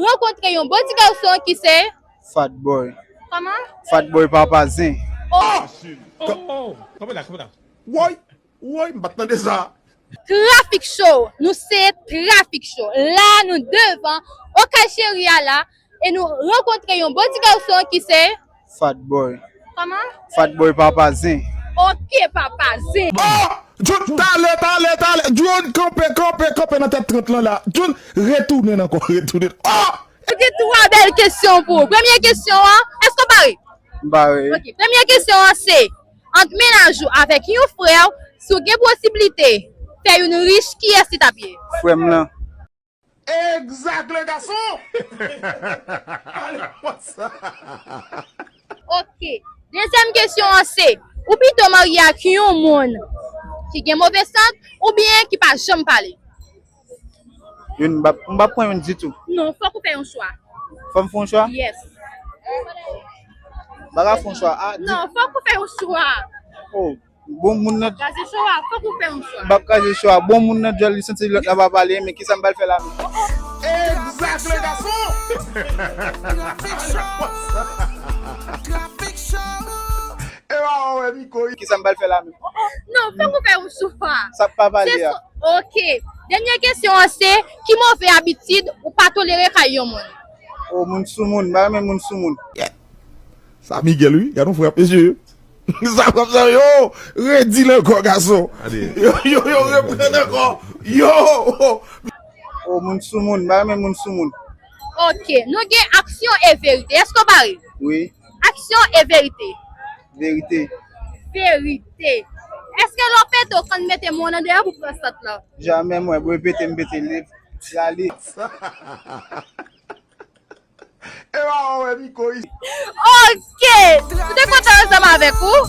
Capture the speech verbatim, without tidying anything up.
Rankontre yon bon ti gason ki se Fat Boy. Kòman? Fat Boy Papa Zen. Oh! Oh, oh, kanpe la, kanpe la. Woy, woy, m pa t tande sa. Traffic Show. Nou se Traffic Show. La, nou devan Okay Cheri a la. E nou rankontre yon bon ti gason ki se Fat Boy. Kòman? Fat Boy Papa Zen. Ok, Papa Zen. Oh! Jun, talè, talè, talè. Jun, kanpe, kanpe, kanpe nan tèt trant lan la. Jun, retounen ankò, retounen. Oh! Ou gen twa bèl kesyon pou ou. Premye kesyon an, èske w pare? M pare. Ok. Premye kesyon an se, ant mennaj ou avèk yon frè w, si w gen posiblite fè youn rich, kiyès li t ap ye? Frè m lan. Exact, le garçon! Allez, what's up? Ok. Dezyèm kesyon an se, ou pito marye ak yon moun ki gen move sant oubyen ki pa janm pale? Youn, m p ap m p ap pran youn ditou. Non, fòk ou fè yon chwa. Fò m fè yon chwa? Yes. M pa ka fè yon chwa. Ah, di, Non, fòk ou fè yon chwa. Oh, bon moun nan. Gaze Show a, fòk ou fè yon chwa. M p ap kraze chwa. Bon moun nan djòl li santi lòt la pa pale, men kisa m pral fè la menm? Exact, le garçon! Traffic Show. Traffic Show. E pa wè Miko. Kisa m pral fè la menm? Non, fòk ou fè yon chwa. Sa p pa pale Se a. so- Ok. Dènye kesyon an se, ki move abitid ou pa tolere kay yon moun? Oh, moun sou moun. M pa renmen moun sou moun. Sa Miguel, wi. Gade yon frap, mesye. Sa frap sa, yo. Redi l ankò, gason. Yo, yo, yo, reprann ankò. Yo. Oh, moun sou moun. M pa renmen moun sou moun. Ok. Nou gen aksyon e verite. Èske w pare? Wi. Aksyon e verite. Verite. Verite. Èske lè w pete, w konn mete men w nan dèyè pou pran sant lan? Jamè mwen, bwe pete, m pete. Li, li ale. E pa wè Miko. Ok. Nou te kontan ansanm avèk ou.